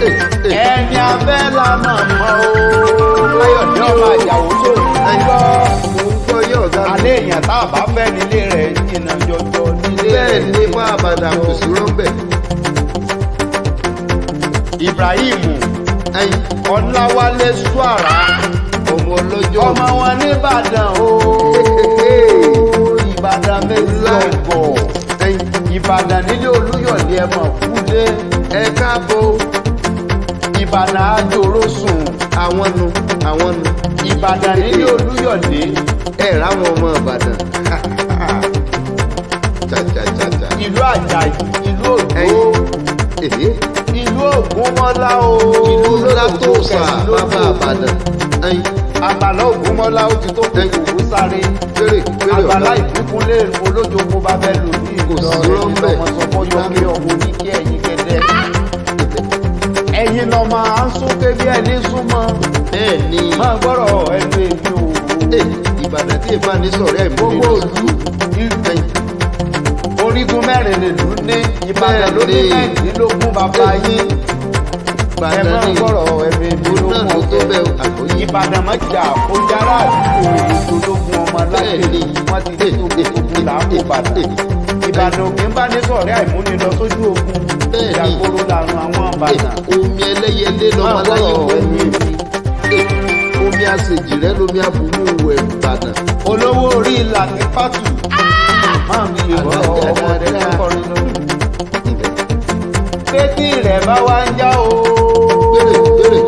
Ẹni abẹ́ la mọ̀ mọ́ o. Káyọ̀dé ọmọ Àjàwó tó ń gbọ́. Mò ń gbọ́ yọ̀ ọ̀gá mi. Alẹ́ èèyàn tá a bá fẹ́ nílé rẹ̀ jìnnà jọjọ nílé Bẹ́ẹ̀ rẹ̀. ni, fún àbàdà kò sí rọ́ńbẹ̀. Ibrahim Ẹyin. Ọláwálé Suara. Ọmọ ọlọ́jọ́. Ọmọ wọn nìbàdàn o. Ìbàdàn méjì ọgọ. Ẹyin. Ìbàdàn nílé Olúyọ̀lé, ẹmọ kúlé. Ẹ káàbọ̀. Ìbàdàn àjòrò sùn. Àwọn nu, àwọn nu. Ìbàdàn nílé Olúyọ̀lé. Ẹ ráwọn ọmọ Ìbàdàn chachachacha. Ìlú Àjàyí, ìlú Ògbó. Ẹyin. Ìlú Ògúnmọ́lá o. Ìlú Látòsà, bàbá Ìbàdàn. Ẹyin. Àgbàlá Ògúnmọ́lá ó ti tó kòkòrò sáré. Péré péré. Àgbàlá Ọ̀gá. Ìbíkúnlé olójoogbó bá bẹ́ẹ̀ lò ní Kò sí Ìlọrin. rọ́ńbẹ́. Ọmọ sọfọ́ yọkẹ́ ọmọ oníkẹ́ ẹ̀yìn gẹ́dẹ́. Ẹ̀yin lọ máa ń sún kébí ẹni súnmọ́. Bẹ́ẹ̀ ni. Máa gbọ́rọ̀ ẹnu èmi o. Ẹ, Ìbàdàn tí ìbá ní sọ̀rọ̀ ẹ̀ mú Gbogbo òlú Ẹyin. orígun mẹ́rin lèlú ní Ìbàdàn ló ní Bẹ́ẹ̀ ni. 16 bàbá yín. Ẹ Ìbàdàn máa ní gbọ́rọ̀ ẹnu èmi òun náà ló tó lógún. bẹ́ẹ̀ àkóyè. Ìbàdàn mọ́jà ojára àdúgbò ológun ọmọ Bẹ́ẹ̀ ni. lágbègbè wọ́n ti dé ogun làákò Ìbàdàn. Ìbàdàn òkè ń bá ní sọ̀rẹ́ àìmúni lọ sójú ogun. Bẹ́ẹ̀ ni. Ìjàgbóró làrùn àwọn Ìbàdàn. Omi ẹlẹ́yẹlé lọ́mọ Máa aláyé gbọ́rọ̀ mú. ẹnu èmi. Omi àṣejì rẹ lomi àbùmú wẹ̀ Ìbàdàn. Olówó orí Láti pátù máa mi ìrọ̀ Alájà ọmọdé dáadáa. kọrin lọ. Bétí rẹ̀ bá wá ń já o. Gbèrè gbèrè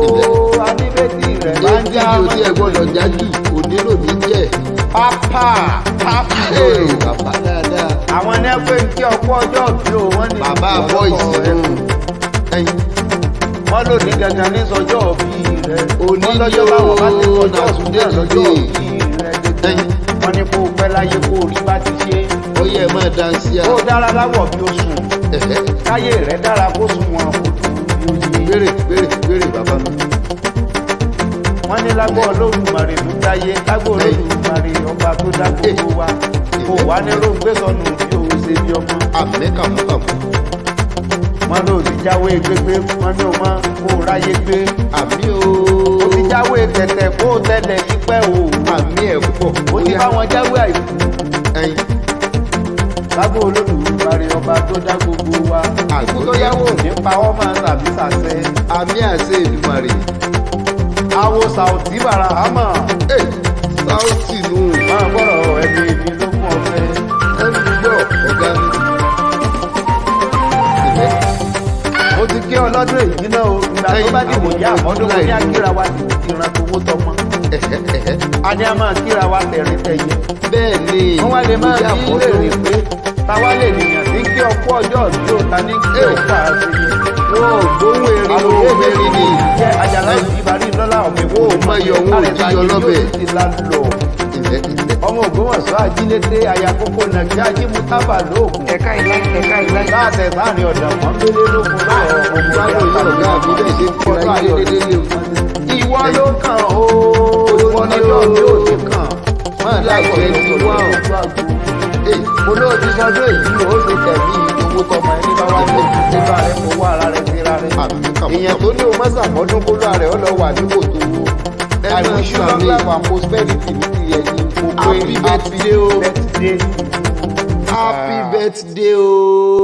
ilẹ̀. A ní bétí rẹ̀ bá ń Etí já. mi ò tí ẹ gbọ́dọ̀ jájú, òní lòní jẹ́. Pápá pápá. Ee, bàbá dáadáa. Àwọn ní ẹgbẹ́ ń kí ọkọ ọjọ́ bí o wọ́n ní. Bàbá boys nù. Ẹyin. Wọ́n lò ní gangan ní sọjọ́ òbí rẹ̀. Òní Wọ́n lọ́jọ́ ni báwọn bá ti o, sọjọ́ na òbí today náà lọ́jọ́ today. òbí rẹ̀ gẹ́gẹ́. Ẹyin. Wọ́n ní kó o pẹ́ láyé kó o rí bá ti ṣe. Ó yẹ ẹ máa dansi a. Kó o dára láwọ̀ bí o sùn. Káyé rẹ̀ dára kó sùn wọn kó dùn bí o yé. Gbèrè gbèrè gbèrè, bàbá mi. Wọ́n ní lágbó Olódùmarè ló dáyé, lágbó Olódùmarè ọba tó dá gbogbo wa kò wá ní róńgbé sọnù bí o ṣe bí ọmọ. Àmì kàmúkàmú. Wọ́n ló ti jáwé gbégbé, wọ́n ní o mọ́ kó o ráyé gbé. Àmì o. O ti jáwé tẹ̀tẹ̀ kó o tẹ̀lẹ̀ yípẹ́ o. Àmì ẹ̀ pọ̀. O ti bá wọn jáwé àìkú. Ẹyin. Lágbó Olódùmarè ọba tó dá gbogbo wa, ikú tó yáwó ní pa ọ́ máa tàbí sàṣẹ. Àmì àṣẹ Èdùmàrè. Awo Sàùtì Bàràhámà. Ẹ Sáùtì nù. Máa gbọ́rọ̀ ẹni èmi ló fún ọ fẹ́. Ẹ ń gbọ́ ọ̀gá mi. Ilẹ̀. Mo ti kí ọlọ́dún èyí náà o. Ìgbà tó bá dìbò yá àmọ́dún, mo ní akíra wa ti ìran towó tọmọ. Ẹ̀hẹ́ ẹ̀hẹ́. A ní a máa kíra wa tẹ̀rín tẹ̀yẹ. Bẹ́ẹ̀ ni. Wọ́n wá lè máa Ìyá bí àfọ́dún. lèrè pé táwa lè nìyàn sí kí ọkọ ọjọ́ bí ó ta ní kí ó fà á sí ni. Wọn ò gbóhùn erin, Àròyé wọn ò mẹ́rin ni. Jẹ́ Àjàlá Ìbàrí lọ́lá ọmọ Èkó. Wọn ò mọ iyọ̀, wọn ò jíyọ lọ́bẹ̀. Ti la lọ. Ilẹ̀ ilẹ̀. Ọmọ Ògbómọ̀ṣọ́ ajílété ayakókó nàkí ajímútábà lóògùn. Ẹ̀ka ìlà, ẹ̀ka ìlà. Láàtẹ̀ sáàrin ọ̀dà pọ́nbélé lókun lọ́wọ́ ọmọ Báwo yóò ọ̀gá mi bẹ́ẹ̀ ṣe ń kira yín dédé lé o. Ìwọ ló kàn ó. Ìwọ lọ́jọ́ bí ó ti kàn. Máa láìpẹ́ 21. Ee. Olóòtú sọdún èyí ó ṣe tẹ̀mí owó tọmọ ẹni bá wá ní ìdílé rẹ fowó ara rẹ síra rẹ. Àmì kàmúkàmú. Èèyàn tó ní o mọ́sàmọ́dún kó lóra rẹ̀ ó lọ wà ní kòtò owó. Ẹ I máa wish you long sàmì. life and prosperity ní ti ẹ̀yìn mo pé. Happy birthday o. Birthday. Happy birthday o.